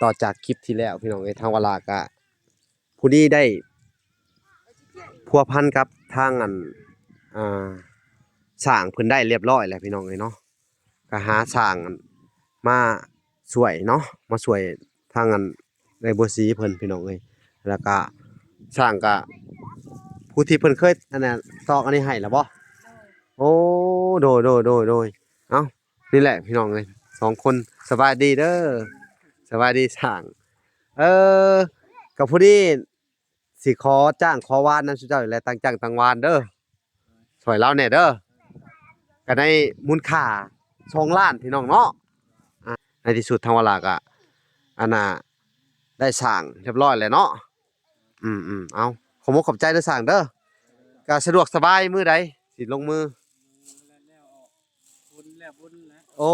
ຕໍ່ຈາກຄລິບທີ່ແລ້ວ ພີ່ນ້ອງເອີຍ, ທາງວາລາກະພໍດີໄດ້ພົວພັນກັບທາງອັນ ອ່າ ຊ່າງເພິ່ນໄດ້ລຽບຮ້ອຍແລ້ວ ພີ່ນ້ອງເອີຍເນາະ. ກະຫາຊ່າງອັນມາຊ່ວຍເນາະ, ມາຊ່ວຍທາງອັນເອື້ອຍບົວສີເພິ່ນ ພີ່ນ້ອງເອີຍ. ແລ້ວກະຊ່າງກະຜູ້ທີ່ເພິ່ນເຄີຍອັນນັ້ນຕອກອັນນີ້ໃຫ້ລະບໍ່? ໂອ້ ໂດຍ ໂດຍ ໂດຍ ໂດຍ. ເອົ້າ ນີ້ແຫຼະພີ່ນ້ອງເອີຍ ສອງຄົນ. ສະບາຍດີເດີ ສະບາຍດີຊ່າງ. ເອີ ກະພໍດີຊິຂໍຈ້າງຂໍຫວ່ານນຳຊຸມເຈົ້ານີ້ແຫຼະ, ຕັ້ງຈ້າງຕັ້ງຫວ່ານເດີ ຊ່ວຍລາວແດ່ເດີ. ກະໄດ້ມູນຄ່າສອງລ້ານ ພີ່ນ້ອງເນາະ. ອ່າ ໃນທີ່ສຸດທາງວາລາກະ ອັນນ່າ ໄດ້ສ້າງຮຽບຮ້ອຍແລ້ວເນາະ. ອືມໆ ເອົາ ຂອບອົກຂອບໃຈເດີຊ່າງເດີ. ກະສະດວກສະບາຍມື້ໃດຊິລົງມື? ແລ້ວບຸນ ແລ້ວບຸນນະ. ໂອ້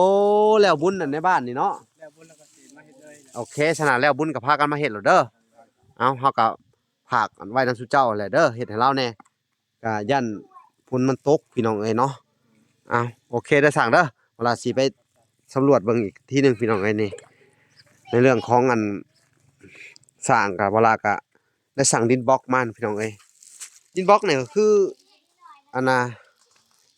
ແລ້ວບຸນນັ້ນໃນບ້ານນີ້ເນາະ. ແລ້ວບຸນແລ້ວກໍຊິມາເຮັດເລີຍ. ໂອເຄ ຊັ້ນນະ ແລ້ວບຸນກໍພາກັນມາເຮັດໂລດເດີ. ເອົາ ເຮົາກໍຝາກໄວ້ນຳຊຸມເຈົ້າແຫຼະເດີ ເຮັດໃຫ້ລາວແດ່. ກະຢ້ານຝົນມັນຕົກ ພີ່ນ້ອງເອີຍເນາະ. ເອົາ ໂອເຄເດີຊ່າງເດີ, ວາລາຊິໄປສຳຫຼວດເບິ່ງອີກທີໜຶ່ງ ພີ່ນ້ອງເອີຍ. ນີ້ ໃນເລື່ອງຂອງອັນສ້າງກະ ວາລາກະໄດ້ສັ່ງດິນບລັອກມາ ພີ່ນ້ອງເອີຍ. ດິນບລັອກນີ້ກໍຄືອັນນ່າ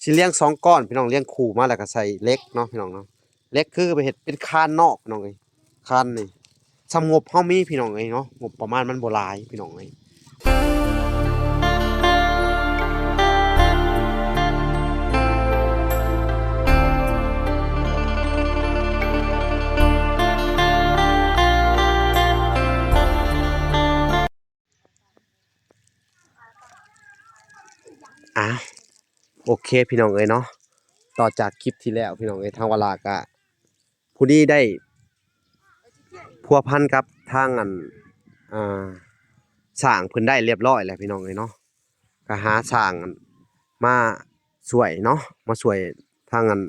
ຊິລຽງສອງກ້ອນ ພີ່ນ້ອງ, ລຽງຄູ່ມາແລ້ວກໍໃສ່ເຫຼັກເນາະ ພີ່ນ້ອງເນາະ. ເຫຼັກຄືໄປເຮັດເປັນຄານນອກ ພີ່ນ້ອງເອີຍ. ຄັນນີ້ ສ່ຳງົບເຮົາມີ ພີ່ນ້ອງເອີຍເນາະ, ງົບປະມານມັນບໍ່ຫຼາຍ ພີ່ນ້ອງເອີຍ. ອ່າ ໂອເຄ ພີ່ນ້ອງເອີຍເນາະ, ຕໍ່ຈາກຄລິບທີ່ແລ້ວ ພີ່ນ້ອງເອີຍ, ທາງວາລາກະ ຜູ້ນີ້ໄດ້ພົວພັນກັບທາງອັນ ອ່າ ຊ່າງເພິ່ນໄດ້ລຽບຮ້ອຍແລ້ວ ພີ່ນ້ອງເອີຍເນາະ. ກໍຫາຊ່າງອັນມາຊ່ວຍເນາະ, ມາຊ່ວຍທາງອັນ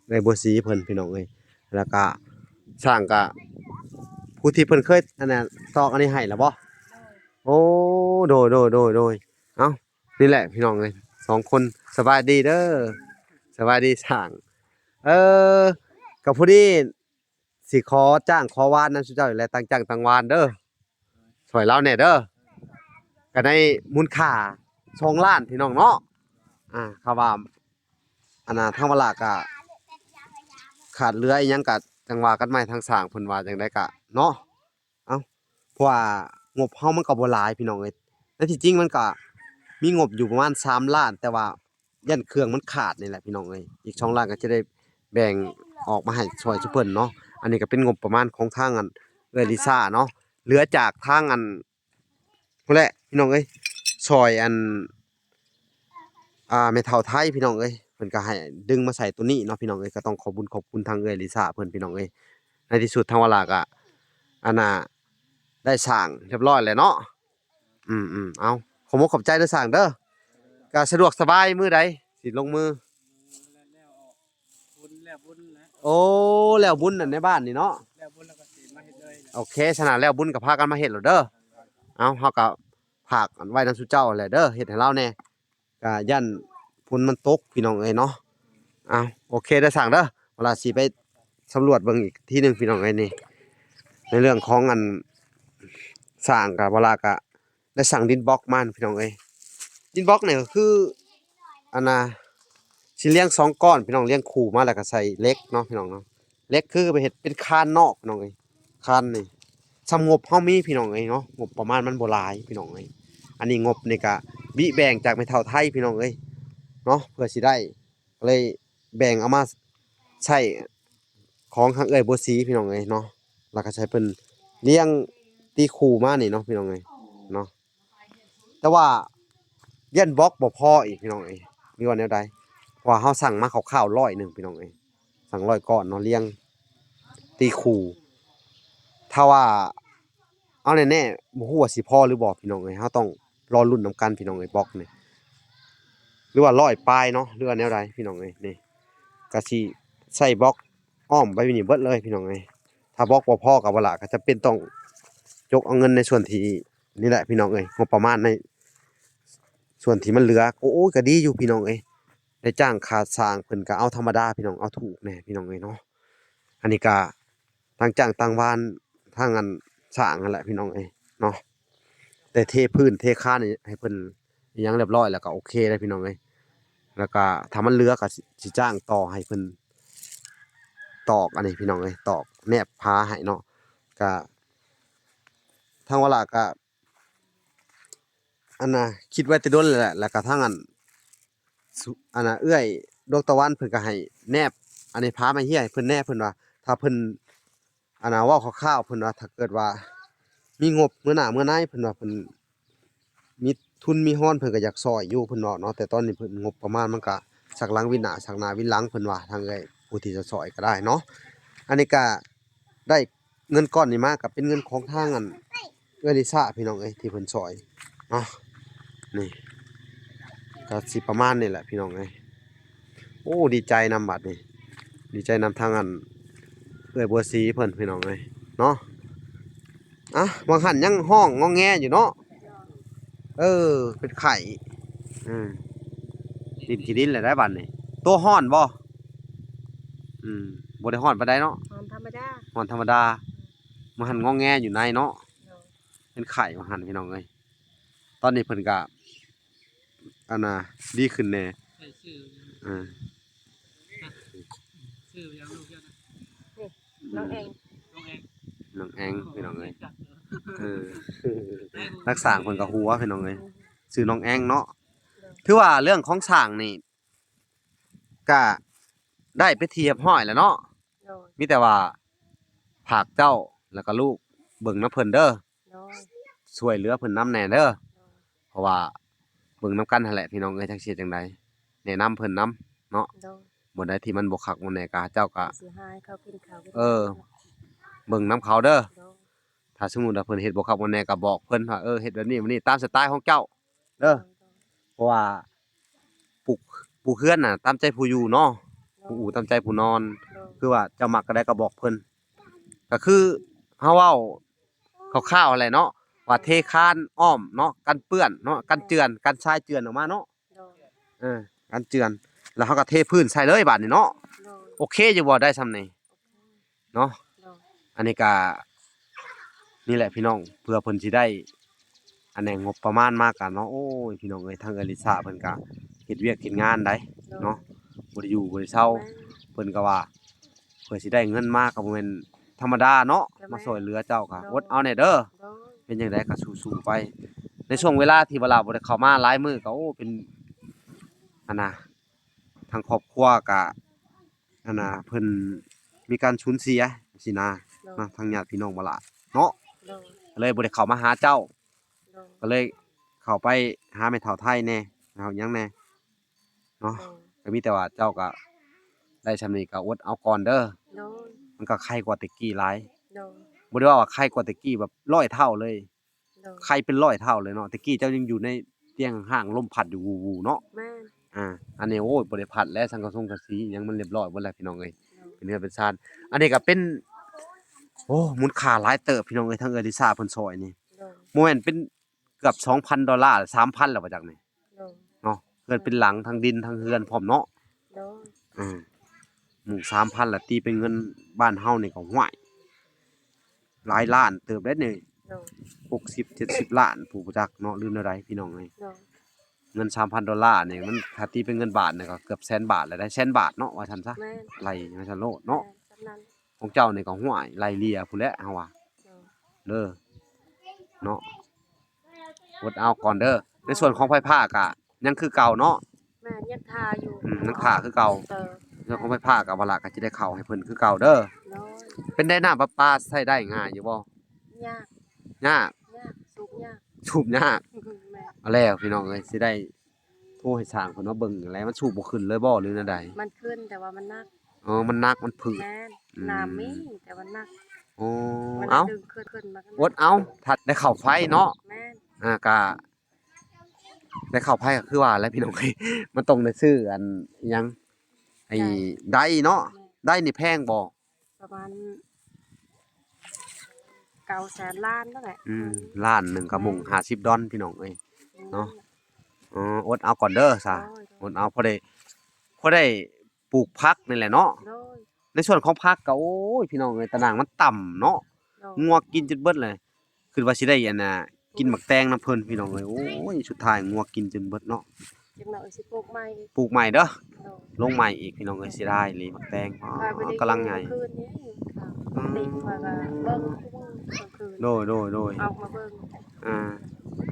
ເອື້ອຍບົວສີເພິ່ນ ພີ່ນ້ອງເອີຍ. ແລ້ວກໍຊ່າງກໍຜູ້ທີ່ເພິ່ນເຄີຍອັນນັ້ນຕອກອັນນີ້ໃຫ້ລະບໍ່? ໂອ້ ໂດຍ ໂດຍ ໂດຍ ໂດຍ. ເອົ້າ ນີ້ແຫຼະ ພີ່ນ້ອງເອີຍ ສອງຄົນ. ສະບາຍດີເດີ ສະບາຍດີຊ່າງ. ເອີ ກໍພໍດີຊິຂໍຈ້າງຂໍຫວ່ານນຳຊຸມເຈົ້ານີ້ແຫຼະ, ຕັ້ງຈ້າງຕັ້ງຫວ່ານເດີ ຊ່ວຍລາວແດ່ເດີ. ກໍໄດ້ມູນຄ່າສອງລ້ານ ພີ່ນ້ອງເນາະ. ອ່າ ຄຳວ່າອັນນ່າ ທາງວາລາກໍຂາດເຫຼືອອີ່ຫຍັງກໍຈັ່ງວ່າກັນໃໝ່, ທາງຊ່າງເພິ່ນວ່າຈັ່ງໃດກໍເນາະ. ເອົ້າ ເພາະວ່າງົບເຮົາມັນກໍບໍ່ຫຼາຍ ພີ່ນ້ອງເອີຍ. ໃນທີ່ຈິງມັນກໍມີງົບຢູ່ປະມານສາມລ້ານ, ແຕ່ວ່າຢ້ານເຄື່ອງມັນຂາດນີ້ແຫຼະ ພີ່ນ້ອງເອີຍ. ອີກສອງລ້ານກໍຈະໄດ້ແບ່ງອອກມາໃຫ້ຊ່ອຍຊຸເພິ່ນເນາະ. ອັນນີ້ກໍເປັນງົບປະມານຂອງທາງອັນເອື້ອຍລິຊາເນາະ, ເຫຼືອຈາກທາງອັນ ພຸ້ນແຫຼະ ພີ່ນ້ອງເອີຍ, ຊ່ອຍອັນ ອ່າ ແມ່ເຖົ້າໄທ ພີ່ນ້ອງເອີຍ, ເພິ່ນກໍໃຫ້ດຶງມາໃສ່ໂຕນີ້ເນາະ ພີ່ນ້ອງເອີຍ. ກໍຕ້ອງຂອບບຸນຂອບຄຸນທາງເອື້ອຍລິຊາເພິ່ນ ພີ່ນ້ອງເອີຍ. ໃນທີ່ສຸດທາງວາລາກໍ ອັນນ່າ ໄດ້ສ້າງຮຽບຮ້ອຍແລ້ວເນາະ. ອືມໆ ເອົາ ຂອບອົກຂອບໃຈເດີຊ່າງເດີ. ກໍສະດວກສະບາຍມື້ໃດຊິລົງມື? ແລ້ວບຸນ ແລ້ວບຸນນະ. ໂອ້ ແລ້ວບຸນນັ້ນໃນບ້ານນີ້ເນາະ. ແລ້ວບຸນແລ້ວກໍຊິມາເຮັດເລີຍ. ໂອເຄ ຊັ້ນນະ ແລ້ວບຸນກໍພາກັນມາເຮັດໂລດເດີ. ເອົາ ເຮົາກໍຝາກໄວ້ນຳຊຸມເຈົ້າແຫຼະເດີ ເຮັດໃຫ້ລາວແດ່. ກະຢ້ານຝົນມັນຕົກ ພີ່ນ້ອງເອີຍເນາະ. ເອົາ ໂອເຄເດີຊ່າງເດີ, ວາລາຊິໄປສຳຫຼວດເບິ່ງອີກທີໜຶ່ງ ພີ່ນ້ອງເອີຍ. ນີ້ ໃນເລື່ອງຂອງອັນສ້າງກະ ວາລາກະ ໄດ້ສັ່ງດິນບລັອກມາ ພີ່ນ້ອງເອີຍ. ດິນບລັອກນີ້ກໍຄື ອັນນ່າ ຊິລຽງສອງກ້ອນ ພີ່ນ້ອງ, ລຽງຄູ່ມາແລ້ວກໍໃສ່ເຫຼັກເນາະ ພີ່ນ້ອງເນາະ. ເຫຼັກຄືໄປເຮັດເປັນຄານນອກ ພີ່ນ້ອງເອີຍ. ຄານນີ້ສ່ຳງົບເຮົາມີ ພີ່ນ້ອງເອີຍເນາະ, ງົບປະມານມັນບໍ່ຫຼາຍ ພີ່ນ້ອງເອີຍ. ອັນນີ້ງົບນີ້ກະບິແບ່ງຈາກແມ່ເຖົ້າໄທ ພີ່ນ້ອງເອີຍເນາະ, ເພື່ອຊິໄດ້ ກໍເລີຍແບ່ງເອົາມາໃຊ້ຂອງທາງເອື້ອຍບົວສີ ພີ່ນ້ອງເອີຍເນາະ. ແລ້ວກໍໃຊ້ເພິ່ນລຽງຕີຄູ່ມານີ້ເນາະ ພີ່ນ້ອງເອີຍເນາະ. ແຕ່ວ່າຢ້ານບລັອກບໍ່ພໍອີກ ພີ່ນ້ອງເອີຍ ຫຼືວ່າແນວໃດ, ເພາະວ່າເຮົາສັ່ງມາຄ່າວໆຮ້ອຍໜຶ່ງ ພີ່ນ້ອງເອີຍ, ສັ່ງຮ້ອຍກ້ອນເນາະ, ລຽງຕີຄູ່. ຖ້າວ່າ ເອົາແນ່ໆ ບໍ່ຮູ້ວ່າຊິພໍຫຼືບໍ່ ພີ່ນ້ອງເອີຍ. ເຮົາຕ້ອງລໍລຸ້ນນຳກັນ ພີ່ນ້ອງເອີຍ, ບລັອກນີ້ ຫຼືວ່າຮ້ອຍປາຍເນາະ ຫຼືວ່າແນວໃດ ພີ່ນ້ອງເອີຍ. ນີ້ກະຊິໃສ່ບລັອກອ້ອມໄປນີ້ເບິດເລີຍ ພີ່ນ້ອງເອີຍ. ຖ້າບລັອກບໍ່ພໍກໍ ວາລາກໍຈຳເປັນຕ້ອງຈົກເອົາເງິນໃນສ່ວນທີ່ນີ້ແຫຼະ ພີ່ນ້ອງເອີຍ, ງົບປະມານໃນສ່ວນທີ່ມັນເຫຼືອ. ໂອ້ຍ ກໍດີຢູ່ ພີ່ນ້ອງເອີຍ, ໄດ້ຈ້າງຄ່າສ້າງເພິ່ນກໍເອົາທຳມະດາ ພີ່ນ້ອງ, ເອົາຖືກແດ່ ພີ່ນ້ອງເອີຍເນາະ. ອັນນີ້ກະ ຕັ້ງຈ້າງຕັ້ງຫວ່ານ ທາງອັນຊ່າງຫັ້ນແຫຼະພີ່ນ້ອງເອີຍເນາະ. ແຕ່ເທພື້ນເທຄານໃຫ້ເພິ່ນອີ່ຫຍັງຮຽບຮ້ອຍແລ້ວກໍໂອເຄແລ້ວພີ່ນ້ອງເອີຍ. ແລ້ວກໍຖ້າມັນເຫຼືອກໍຊິ ຊິຈ້າງຕໍ່ໃຫ້ເພິ່ນຕອກອັນນີ້ພີ່ນ້ອງເອີຍ ຕອກແນບຝາໃຫ້ເນາະ. ກໍທາງວາລະກໍ ອັນນ່າ ຄິດໄວ້ແຕ່ດົນແລ້ວແຫຼະ. ແລ້ວກໍທາງອັນ ສຸ ອັນນ່າ ເອື້ອຍດວງຕາວັນເພິ່ນກໍໃຫ້ແນບ ອັນນີ້ ພາມາເຮຍໃຫ້ເພິ່ນແດ່ ເພິ່ນວ່າ ຖ້າເພິ່ນ ອັນນ່າ ເວົ້າຄ່າວໆ ເພິ່ນວ່າ ຖ້າເກີດວ່າມີງົບເມື່ອໜ້າເມື່ອໃນ ເພິ່ນວ່າ ເພິ່ນມີທຶນມີຮອນ ເພິ່ນກໍຢາກຊ່ອຍຢູ່ ເພິ່ນເວົ້າເນາະ. ແຕ່ຕອນນີ້ເພິ່ນ ງົບປະມານມັນກໍສັກຫຼັງວິນໜ້າ ສັກໜ້າວິນຫຼັງ ເພິ່ນວ່າ ທາງເອື້ອຍຜູ້ທີ່ຈະຊ່ອຍກໍໄດ້ເນາະ. ອັນນີ້ກໍ ໄດ້ເງິນກ້ອນນີ້ມາກໍເປັນເງິນຂອງທາງອັນເອື້ອຍລິຊາພີ່ນ້ອງເອີຍ ທີ່ເພິ່ນຊ່ອຍເນາະ. ນີ້ກໍຊິປະມານນີ້ແຫຼະພີ່ນ້ອງເອີຍ. ໂອ້ ດີໃຈນຳບັດນີ້ ດີໃຈນຳທາງອັນເອື້ອຍບົວສີເພິ່ນພີ່ນ້ອງເອີຍເນາະ. ອ່ະ ບາງຫັ້ນຍັງຮ້ອງງອແງຢູ່ເນາະ. ເອີ ເປັນໄຂ້ ເອີ ດິນຂີ້ດິນແລ້ວໄດ໋ບັດນີ້. ຕົວຮ້ອນບໍ່? ອືມ ບໍ່ໄດ້ຮ້ອນປານໃດເນາະ ຮ້ອນທຳມະດາ ຮ້ອນທຳມະດາ. ມາຫັ້ນງອແງຢູ່ໃນເນາະ ໂດຍ ເປັນໄຂ້ມາຫັ້ນພີ່ນ້ອງເອີຍ. ຕອນນີ້ເພິ່ນກະ ອັນນ່າ ດີຂຶ້ນແດ່ ໃສ່ຊື່ຫຍັງ ເອີ ຊື່ຫຍັງລູກເຈົ້ານະ? ນີ້ ນ້ອງແອງ ນ້ອງແອງ ນ້ອງແອງ ພີ່ນ້ອງເອີຍ. ເອີ ນັກສ້າງເພິ່ນກໍຫົວພີ່ນ້ອງເອີຍ ອືມ ຊື່ນ້ອງແອງເນາະ. ໂດຍ ຖືວ່າເລື່ອງຂອງສ້າງນີ້ ກະໄດ້ເປັນທີ່ຮຽບຮ້ອຍແລ້ວເນາະ. ໂດຍ ມີແຕ່ວ່າຝາກເຈົ້າ ແລ້ວກໍລູກເບິ່ງນຳເພິ່ນເດີ ໂດຍ ຊ່ວຍເຫຼືອເພິ່ນນຳແດ່ເດີ ໂດຍ ເພາະວ່າເບິ່ງນຳກັນຫັ້ນແຫຼະພີ່ນ້ອງເອີຍ ຈັກຊິເຮັດຈັ່ງໃດ ແນະນຳເພິ່ນນຳເນາະ. ໂດຍ ບ່ອນໃດທີ່ມັນບໍ່ຄັກບໍ່ແນ່ກໍເຈົ້າກໍ ຊິຫາໃຫ້ເຂົາກິນເຂົ້າກິນ ເອີ ນ້ຳ ເບິ່ງນຳເຂົາເດີ ໂດຍ ຖ້າສົມມຸດວ່າເພິ່ນເຮັດບໍ່ຄັກບໍ່ແນ່ກໍບອກເພິ່ນວ່າ ເອີ ເຮັດແບບນີ້ແບບນີ້ ຕາມສະໄຕຂອງເຈົ້າເດີ ໂດຍ ໂດຍ ເພາະວ່າ ປູກ ປູກເຮືອນນະຕາມໃຈຜູ້ຢູ່ເນາະ ໂດຍ ຜູ້ອູ້ຕາມໃຈຜູ້ນອນ ໂດຍ ຄືວ່າເຈົ້າມັກກະໄດ້ກະບອກເພິ່ນ ກະຄືເຮົາເວົ້າຄ່າວໆຫັ້ນແຫຼະເນາະ ວ່າເທຄານອ້ອມເນາະ ກັນເປື້ອນເນາະ ກັນເຈື່ອນ ກັນຊາຍເຈື່ອນອອກມາເນາະ ໂດຍ ເອີ ກັນເຈື່ອນ ແລ້ວເຮົາກະເທພື້ນໃສ່ເລີຍບາດນີ້ເນາະ ໂດຍ ໂອເຄຢູ່ບໍ່ ໄດ້ຊ່ຳນີ້? ໂອເຄ ເນາະ ໂດຍ ອັນນີ້ກະນີ້ແຫຼະພີ່ນ້ອງ ເພື່ອເພິ່ນຊິໄດ້ ອັນແນງງົບປະມານມາກະເນາະ. ໂອ້ຍ ພີ່ນ້ອງເອີຍ ທາງເອື້ອຍລິຊາເພິ່ນກະເຮັດວຽກເຮັດງານໃດ ໂດຍ ເນາະ ບໍ່ໄດ້ຢູ່ບໍ່ໄດ້ເຊົາ ແມ່ນ ເພິ່ນກະວ່າ ເພື່ອຊິໄດ້ເງິນມາກະບໍ່ແມ່ນທຳມະດາເນາະ ກະແມ່ນ ມາຊ່ວຍເຫຼືອເຈົ້າກະ ໂດຍ ອົດເອົາແດ່ເດີ ໂດຍ ເປັນຈັ່ງໃດກະສູ້ໆໄປ. ໃນຊ່ວງເວລາທີ່ວ່າລາບໍ່ໄດ້ເຂົ້າມາຫຼາຍມື້ກະ ໂອ້ ເປັນ ອັນນ່າ ທາງຄອບຄົວກະ ອັນນ່າ ເພິ່ນມີການສູນເສຍຊີ້ນະ ໂດຍ ເນາະ ທາງຍາດພີ່ນ້ອງບໍ່ຫຼາຍເນາະ ໂດຍ ກະເລີຍບໍ່ໄດ້ເຂົ້າມາຫາເຈົ້າ ໂດຍ ກະເລີຍເຂົ້າໄປຫາແມ່ເຖົ້າໄທແດ່ ເຮົາຫຍັງແດ່ເນາະ ໂດຍ ກະມີແຕ່ວ່າເຈົ້າກະໄດ້ຊ່ຳນີ້ກະອົດເອົາກ່ອນເດີ ໂດຍ ມັນກະໄຄກວ່າແຕ່ກີ້ຫຼາຍ ໂດຍ ບໍ່ໄດ້ວ່າໄຄກວ່າແຕ່ກີ້ແບບຮ້ອຍເທົ່າເລີຍ ໂດຍ ໄຄເປັນຮ້ອຍເທົ່າເລີຍເນາະ. ແຕ່ກີ້ເຈົ້າຍັງຢູ່ໃນຕຽງຫ້າງ ລົມພັດຢູ່ວູ່ໆເນາະ ແມ່ນ ອ່າ ອັນນີ້ ໂອ້ຍ ບໍ່ໄດ້ພັດແລ້ວ ສັງກະສົງກະສີຫຍັງມັນຮຽບຮ້ອຍໝົດແລ້ວພີ່ນ້ອງເອີຍ ໂດຍ ເປັນເຮືອນເປັນຊານ. ອັນນີ້ກະເປັນ ໂອ້ ມູນຄ່າຫຼາຍເຕີບພີ່ນ້ອງເອີຍ ທາງເອື້ອຍລິຊາເພິ່ນຊ່ອຍນີ້ ໂດຍ ບໍ່ແມ່ນເປັນເກືອບສອງພັນດອນລາ ສາມພັນແລ້ວບໍ່ຈັກນີ້ ໂດຍ ເນາະ ເຮືອນເປັນຫຼັງ ທັງດິນທັງເຮືອນພ້ອມເນາະ ໂດຍ ອ່າ ໝູ່ສາມພັນລະ ຕີເປັນເງິນບ້ານເຮົານີ້ກະ ຫ້ວຍ ຫຼາຍລ້ານເຕີບເດ້ນີ້ ໂດຍ ຫົກສິບ ເຈັດສິບລ້ານ ຜູ້ບໍ່ຈັກເນາະ ຫຼືແນວໃດພີ່ນ້ອງເອີຍ ໂດຍ ເງິນສາມພັນດອນລານີ້ ມັນຖ້າຕີເປັນເງິນບາດນີ້ກະເກືອບແສນບາດແລ້ວໄດ໋ ແສນບາດເນາະ ວ່າຊັ້ນຊະ ແມ່ນ ໄລ່ມາຊັ້ນໂລດເນາະ ແມ່ນ ສ່ຳນັ້ນ ຂອງເຈົ້ານີ້ກະ ຫ້ວຍ ໄລ່ເລ່ຍພຸ້ນແຫຼະ ເຮົາວ່າ ໂດຍ ເດີ ເນາະ ອົດເອົາກ່ອນເດີ. ໃນສ່ວນຂອງໄຟຟ້າກະຍັງຄືເກົ່າເນາະ ແມ່ນ ຍັງຖ້າຢູ່ ອືມ ຍັງຖ້າຄືເກົ່າ ເອີ ເລື່ອງຂອງໄຟຟ້າກະວ່າລະກະຊິໄດ້ເຂົ້າໃຫ້ເພິ່ນຄືເກົ່າເດີ ໂດຍ ເປັນໄດ ນ້ຳປະປາໃຊ້ໄດ້ງ່າຍຢູ່ບໍ່? ຍາກ ຍາກ ຍາກ ສູບຍາກ ສູບຍາກ ແມ່ນ ເອົາແລ້ວພີ່ນ້ອງເອີຍ ຊິໄດ້ໂທໃຫ້ຊ່າງເພິ່ນມາເບິ່ງແລ້ວ ມັນສູບບໍ່ຂຶ້ນເລີຍບໍ່ ຫຼືແນວໃດ? ມັນຂຶ້ນ ແຕ່ວ່າມັນໜັກ ອໍ ມັນໜັກ ມັນຜືດ ແມ່ນ ອືມ ນ້ຳມີ ແຕ່ມັນໜັກ ໂອ້ ມັນ ເອົ້າ ດຶງຂຶ້ນ ຂຶ້ນມາ ອົດເອົາ ຖ້າໄດ້ເຂົ້າໄຟເນາະ ແມ່ນ ອ່າ ກະ ໄດ້ເຂົ້າໄຟກະຄືວ່າແຫຼະພີ່ນ້ອງເອີຍ ມັນຕ້ອງໄດ້ຊື້ອັນ ອີ່ຫຍັງ ໄອ້ ໄດ ໄດເນາະ ແມ່ນ ໄດນີ້ແພງບໍ່? ປະມານເກົ້າແສນລ້ານນັ້ນແຫຼະ ອືມ ລ້ານໜຶ່ງກະມຸງຫ້າສິບດອນພີ່ນ້ອງເອີຍ ເນາະ ເອີ ອົດເອົາກ່ອນເດີຊະ ໂດຍ ອົດເອົາ ພໍໄດ້ ພໍໄດ້ປູກຜັກນີ້ແຫຼະເນາະ ໂດຍ ໃນສ່ວນຂອງຜັກກະ ໂອ້ຍ ພີ່ນ້ອງເອີຍ ຕາໜ່າງມັນຕ່ຳເນາະ ໂດຍ ງົວກິນຈົນເບິດເລີຍ. ຄິດວ່າຊິໄດ້ອັນນ່າ ກິນໝາກແຕງນຳເພິ່ນພີ່ນ້ອງເອີຍ. ໂອ້ຍ ສຸດທ້າຍງົວກິນຈົນເບິດເນາະ. ຈັກໜ້ອຍຊິປູກໃໝ່ອີກ ປູກໃໝ່ເດີ ໂດຍ ລົງໃໝ່ອີກພີ່ນ້ອງເອີຍ. ເສຍດາຍອີ່ຫຼີໝາກແຕງ ອໍ ກຳລັງໃຫຍ່. ຄືນນີ້ ອືມ ຕິຂ້ອຍກໍເບິ່ງທຸກມື້ກາງຄືນ ໂດຍໆໆ ອອກມາເບິ່ງ. ອ່າ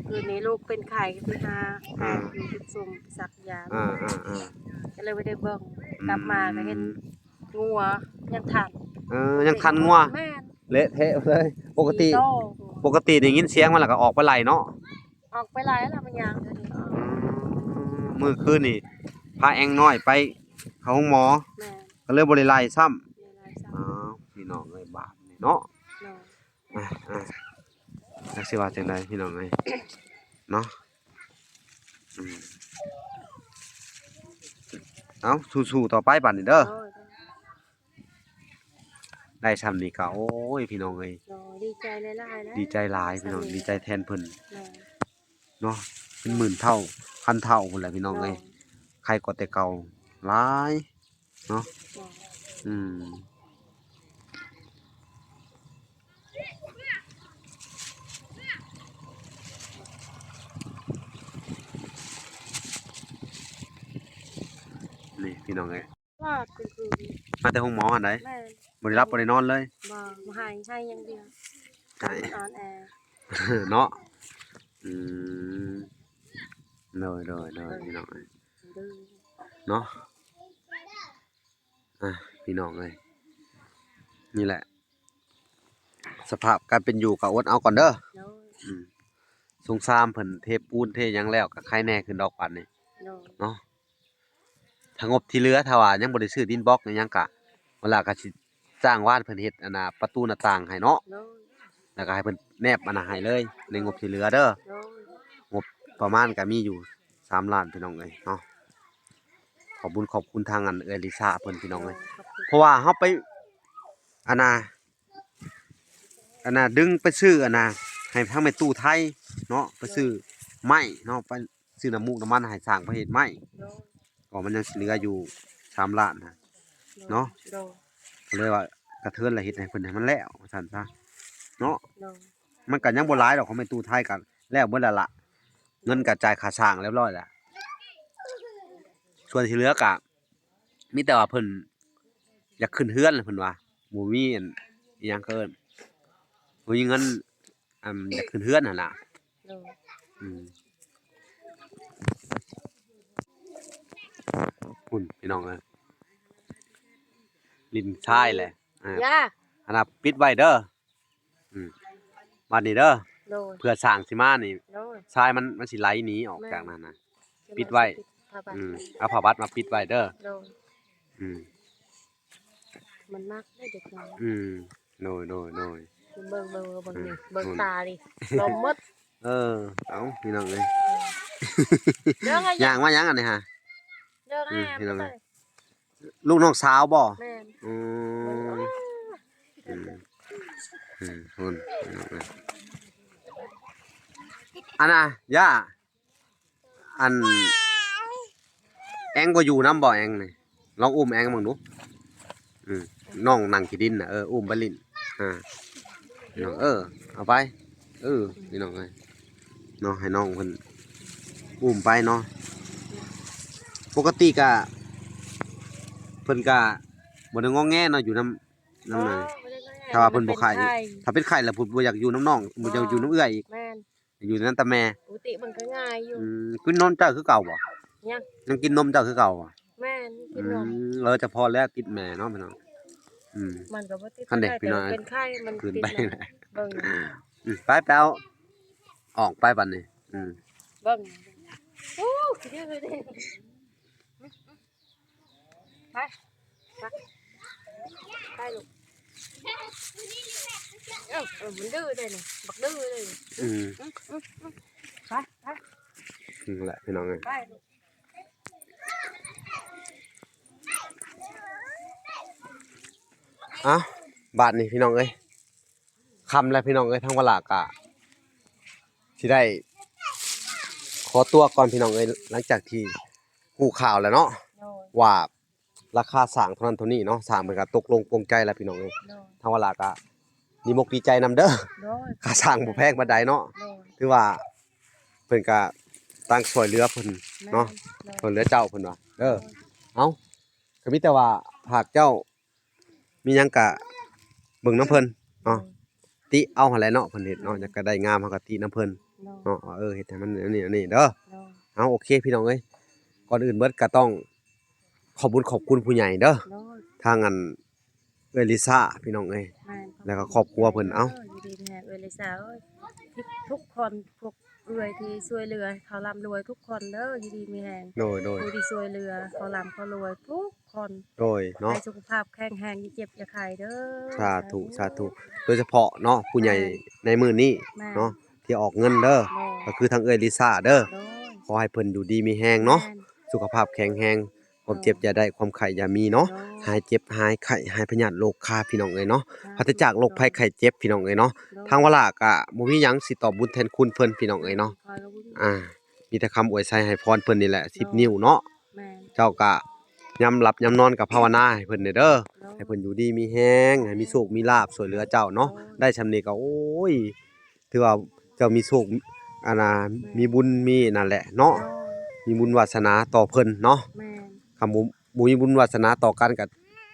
ຄືນນີ້ລູກເປັນໄຂ້ໄປຫາ ອ່າ ແພດຢູ່ເກັບສົ່ງໄປສັກຢາ ອ່າໆໆ ກໍເລີຍບໍ່ໄດ້ເບິ່ງ. ອືມ ກັບມາກໍເຫັນງົວຍັງທັນ ເອີ ຍັງທັນງົວ ແມ່ນ ເລະເທະເລີຍ. ປົກກະຕິ ສີ່ໂຕ ປົກກະຕິໄດ້ຍິນສຽງມັນແລ້ວກໍອອກໄປໄລ່ເນາະ. ອອກໄປໄລ່ແລ້ວມັນຍ່າງເທື່ອນີ້. ອືມ ມື້ຄືນນີ້ພາແອງນ້ອຍໄປເຂົ້າໂຮງໝໍ ແມ່ນ ກໍເລີຍບໍ່ໄດ້ໄລ່ຊ້ຳ ບໍ່ໄດ້ໄລ່ຊ້ຳ. ອ້າວ ພີ່ນ້ອງເອີຍ ບາດນີ້ເນາະ ໂດຍ ອ່າ ອ່າ ຈັກຊິວ່າຈັ່ງໃດພີ່ນ້ອງເອີຍເນາະ. ອືມ ເອົາ ສູ້ໆຕໍ່ໄປບາດນີ້ເດີ ໂດຍ ໄດ້ຊ່ຳນີ້ກໍ ໂອ້ຍ ພີ່ນ້ອງເອີຍ ໂດຍ ດີໃຈຫຼາຍໆ ດີໃຈຫຼາຍພີ່ນ້ອງ ດີໃຈແທນເພິ່ນ ແມ່ນ ເນາະ ເປັນໝື່ນເທົ່າພັນເທົ່າພຸ້ນແຫຼະພີ່ນ້ອງເອີຍ ໂດຍ ໄຄກວ່າແຕ່ເກົ່າຫຼາຍເນາະ ໂດຍ ອືມ ນີ້ພີ່ນ້ອງເອີຍ ວ່າຄື ມາແຕ່ໂຮງໝໍຫັ້ນໃດ ແມ່ນ ບໍ່ໄດ້ຫຼັບບໍ່ໄດ້ນອນເລີຍ ບໍ່ ບໍ່ໃຫ້ ໃຫ້ຢ່າງດຽວ ໃຫ້ ມັນອ່ອນແອເນາະ ອືມ ໂດຍ ໂດຍ ໂດຍ ພີ່ນ້ອງເອີຍ ເນາະ ອ່າ ພີ່ນ້ອງເອີຍ ນີ້ແຫຼະ ສະພາບການເປັນຢູ່ກໍອົດເອົາກ່ອນເດີ ໂດຍ ອືມ ສົງສານເພິ່ນ ເທປູນເທຫຍັງແລ້ວກໍໄຄແນ່ຂຶ້ນດອກບາດນີ້ ໂດຍ ເນາະ ຖ້າງົບທີ່ເຫຼືອ ຖ້າວ່າຍັງບໍ່ໄດ້ຊື້ດິນບລັອກຫຍັງກະ ເວລາກໍຊິຈ້າງວານເພິ່ນເຮັດອັນນ່າ ປະຕູໜ້າຕ່າງໃຫ້ເນາະ ໂດຍ ແລ້ວກໍໃຫ້ເພິ່ນແນບອັນນ່າໃຫ້ເລີຍ ໃນງົບທີ່ເຫຼືອເດີ ໂດຍ ງົບປະມານກໍມີຢູ່ສາມລ້ານ ພີ່ນ້ອງເອີຍເນາະ ຂອບບຸນຂອບຄຸນທາງອັນເອື້ອຍລິຊາເພິ່ນ ພີ່ນ້ອງເອີຍ ໂດຍ ຂອບຄຸນ ເພາະວ່າເຮົາໄປ ອັນນ່າ ອັນນ່າ ດຶງໄປຊື້ອັນນ່າ ໃຫ້ທາງແມ່ຕູ້ໄທເນາະ ໄປຊື້ໄມ້ເນາະ ໄປຊື້ນ້ຳມູກນ້ຳມັນໃຫ້ຊ່າງເພິ່ນເຮັດໄມ້ ໂດຍ ກໍມັນຍັງຊິເຫຼືອຢູ່ສາມລ້ານນະ ໂດຍ ເນາະ ໂດຍ ກໍເລີຍວ່າກະເທີນລະເຮັດໃຫ້ເພິ່ນໃຫ້ມັນແລ້ວວ່າຊັ້ນຊະເນາະ ໂດຍ ມັນກໍຍັງບໍ່ຫຼາຍດອກ ຂອງແມ່ຕູ້ໄທກໍແລ້ວເບິດແລ້ວລະ ເງິນກໍຈ່າຍຄ່າສ້າງຮຽບຮ້ອຍລະ ສ່ວນທີ່ເຫຼືອກໍ ມີແຕ່ວ່າເພິ່ນຢາກຂຶ້ນເຮືອນ ເພິ່ນວ່າບໍ່ມີອັນ ອີ່ຫຍັງເຂົາເອີ້ນ ບໍ່ມີເງິນ ອັນ ຢາກຂຶ້ນເຮືອນຫັ້ນລະ ໂດຍ ອືມ ພຸ້ນ ພີ່ນ້ອງເອີຍ ຫຼິ້ນຊາຍແຫຼະ ອ່າ ອັນນ່າ ປິດໄວ້ເດີ. ອືມ ບາດນີ້ເດີ ໂດຍ ເພື່ອຊ້າງຊິມານີ້ ໂດຍ ຊາຍມັນ ມັນຊິໄຫຼໜີອອກ ແມ່ນ ຈາກນັ້ນນະ ຊິມາ ປິດໄວ້ ຊິປິດຜ້າບັດ ອືມ ເອົາຜ້າບັດມາປິດໄວ້ເດີ ໂດຍ ອືມ ມັນມັກເດ້ເດັກນ້ອຍ ອືມ ໂດຍ ໂດຍ ໂດຍ ເບິ່ງ ເບິ່ງ ເບິ່ງນີ້ ອືມ ເບິ່ງຕານີ້ ລົມໝົດ ເອີ ເອົາ ພີ່ນ້ອງເອີຍ ເດີ ຍ່າງມາຫຍັງອັນນີ້ຫາ ເດີ ອືມ ພີ່ນ້ອງເອີຍ ລູກນ້ອງສາວບໍ່? ແມ່ນ ອືມ ອືມ ອືມ ພຸ້ນ ອັນນ່າ ຍ່າ ອັນ ແອງບໍ່ຢູ່ນຳບໍ່ ແອງນີ້? ລອງອຸ້ມແອງເບິ່ງດູ ອືມ ນ້ອງນັ່ງຂີ້ດິນນະ ເອີ ອຸ້ມໄປຫຼິ້ນ ອ່າ ນ້ອງ ເອີ ເອົາໄປ ເອີ ພີ່ນ້ອງເອີຍ ເນາະ ໃຫ້ນ້ອງເພິ່ນອຸ້ມໄປເນາະ ປົກກະຕິກະ ເພິ່ນກະບໍ່ໄດ້ງອແງເນາະ ຢູ່ນຳ ນຳນັ້ນ ບໍ່ ບໍ່ໄດ້ງອແງ ຖ້າວ່າເພິ່ນບໍ່ໄຂ້ ມັນເປັນໄຂ້ ຖ້າເປັນໄຂ້ແລ້ວ ບໍ່ຢາກຢູ່ນຳນ້ອງ ບໍ່ຢາກຢູ່ນຳເອື້ອຍອີກ ແມ່ນ ຢູ່ນຳແຕ່ແມ່ ປົກກະຕິມັນກໍງ່າຍຢູ່ ອືມ ກິນນົມເຈົ້າຄືເກົ່າບໍ່? ຍັງ ຍັງກິນນົມເຈົ້າຄືເກົ່າບໍ່? ແມ່ນ ກິນນົມ ອືມ ເອີ ຈະພໍແລ້ວຕິດແມ່ເນາະ ພີ່ນ້ອງ ອືມ ມັນກໍບໍ່ຕິດ ຫັ້ນເດ້ ແຕ່ ພີ່ນ້ອງ ເປັນໄຂ້ ມັນ ຄືນໄປ ຕິດແມ່ ເບິ່ງ ອືມ ໄປ ໄປເອົາ ອອກໄປບັດນີ້ ອືມ ເບິ່ງ ໂອ້ ຄືເດີເດ້ ໄປ ໄປ ໄປລູກ ເອີ ເອີ ມັນດື້ເດ້ນີ້ ບັກດື້ເດ້ນີ້ ອືມ ອືມ ອືມ ອືມ ໄປ ໄປ ນີ້ແຫຼະ ພີ່ນ້ອງເອີຍ ໄປລູກ ເອົ້າ ບາດນີ້ ພີ່ນ້ອງເອີຍ ຄ່ຳແລ້ວ ພີ່ນ້ອງເອີຍ ທາງວາລາກະຊິໄດ້ຂໍຕົວກ່ອນ ພີ່ນ້ອງເອີຍ ຫຼັງຈາກທີ່ຮູ້ຂ່າວແລ້ວເນາະ ໂດຍ ວ່າ ລາຄາສ້າງເທົ່ານັ້ນເທົ່ານີ້ເນາະ ຊ່າງເພິ່ນກໍຕົກລົງປົງໃຈແລ້ວ ພີ່ນ້ອງເອີຍ ໂດຍ ທາງວາລາກໍ ດີມົກດີໃຈນຳເດີ. ໂດຍ ຄ່າສ້າງບໍ່ແພງປານໃດເນາະ. ໂດຍ ຖືວ່າເພິ່ນກະຕັ້ງຊ່ວຍເຫຼືອເພິ່ນເນາະ. ແມ່ນ ໂດຍ ຊ່ວຍເຫຼືອເຈົ້າເພິ່ນວ່າເດີ. ໂດຍ ເອົ້າ ກໍມີແຕ່ວ່າຝາກເຈົ້າ ມີຫຍັງກະເບິ່ງນຳເພິ່ນເນາະ. ໂດຍ ຕິເອົາຫັ້ນແຫຼະເນາະ ເພິ່ນເຮັດເນາະ. ໂດຍ ຢາກກະໄດ້ງາມເຮົາກະຕິນຳເພິ່ນ. ໂດຍ ເນາະ ວ່າ ເອີ ເຮັດໃຫ້ມັນແນວນີ້ແນວນີ້ເດີ. ໂດຍ ເອົາ ໂອເຄພີ່ນ້ອງເອີຍ ກ່ອນອື່ນເບິດກະຕ້ອງຂອບບຸນຂອບຄຸນຜູ້ໃຫຍ່ເດີ. ໂດຍ ທາງອັນ ເອື້ອຍລິຊາພີ່ນ້ອງເອີຍ. ແມ່ນ ແລ້ວກໍຄອບຄົວເພິ່ນ. ເອົ້າ ຢູ່ດີມີແຮງເອື້ອຍລິຊາເອີຍ ທຸກຄົນ ພວກເອື້ອຍທີ່ຊ່ວຍເຫຼືອ ເຂົາລ່ຳລວຍທຸກຄົນເດີ ຢູ່ດີມີແຮງ. ໂດຍ ໂດຍ ຜູ້ທີ່ຊ່ວຍເຫຼືອ ເຂົາລ່ຳເຂົາລວຍທຸກຄົນ. ໂດຍເນາະ ໃຫ້ສຸຂະພາບແຂງແຮງ ຢ່າເຈັບຢ່າໄຂ້ເດີ. ສາທຸ ສາທຸ ສາທຸ ໂດຍສະເພາະເນາະ ຜູ້ໃຫຍ່ ແມ່ນ ໃນມື້ນີ້ ແມ່ນ ເນາະ ທີ່ອອກເງິນເດີ. ໂດຍ ກໍຄືທາງເອື້ອຍລິຊາເດີ. ໂດຍ ຂໍໃຫ້ເພິ່ນຢູ່ດີມີແຮງເນາະ. ແມ່ນ ສຸຂະພາບແຂງແຮງ ຄວາມເຈັບຢ່າໄດ້ ຄວາມໄຂ້ຢ່າມີເນາະ. ໂດຍ ຫາຍເຈັບຫາຍໄຂ້ ຫາຍພະຍາດໂລຄາພີ່ນ້ອງເອີຍເນາະ. ສາທຸ ປາສະຈາກໂລກໄພໄຂ້ເຈັບພີ່ນ້ອງເອີຍເນາະ. ໂດຍ ທາງວາລາກະບໍ່ມີຫຍັງຊິຕອບບຸນແທນຄຸນເພິ່ນພີ່ນ້ອງເອີຍເນາະ. ຂ້ອຍກໍບໍ່ມີ ອ່າ ມີແຕ່ຄຳອວຍໄຊໃຫ້ພອນເພິ່ນນີ້ແຫຼະ ສິບ ໂດຍ ນິ້ວເນາະ. ແມ່ນ ເຈົ້າກະຍາມຫຼັບຍາມນອນກະພາວະນາໃຫ້ເພິ່ນແດ່ເດີ. ໂດຍ ໃຫ້ເພິ່ນຢູ່ດີມີແຮງ ໃຫ້ມີໂຊກມີລາບຊ່ວຍເຫຼືອເຈົ້າເນາະ. ໂດຍ ໄດ້ຊ່ຳນີ້ກະ ໂອ້ຍ ຖືວ່າເຈົ້າມີໂຊກ ອັນນ່າ ແມ່ນ ມີບຸນມີອັນນັ້ນແຫຼະເນາະ. ໂດຍ ມີບຸນວາສະໜາຕໍ່ເພິ່ນເນາະ. ແມ່ນ ຄັນບໍ່ ບໍ່ມີບຸນວາສະໜາຕໍ່ກັນກໍ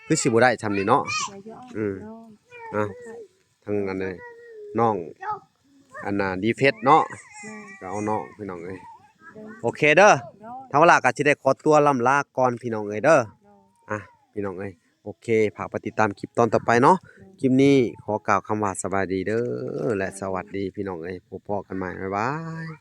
ຄືຊິບໍ່ໄດ້ຊ່ຳນີ້ເນາະ. ອືມ ເນາະ ທາງອັນນີ້ນ້ອງ ອັນນ່າ ດີເຟດເນາະ. ແມ່ນ ກໍເອົານ້ອງພີ່ນ້ອງເອີຍ. ໂດຍ ໂອເຄເດີ. ໂດຍ ທາງວາລາກໍຊິໄດ້ຂໍຕົວລ່ຳລາກ່ອນພີ່ນ້ອງເອີຍເດີ. ໂດຍ ອ່ະ ພີ່ນ້ອງເອີຍ ໂອເຄ ຝາກໄປຕິດຕາມຄລິບຕອນຕໍ່ໄປເນາະ. ໂດຍ ຄລິບນີ້ຂໍກ່າວຄຳວ່າສະບາຍດີເດີ ແລະ ສະຫວັດດີພີ່ນ້ອງເອີຍ. ພົບພໍ້ກັນໃໝ່ ບາຍບາຍ.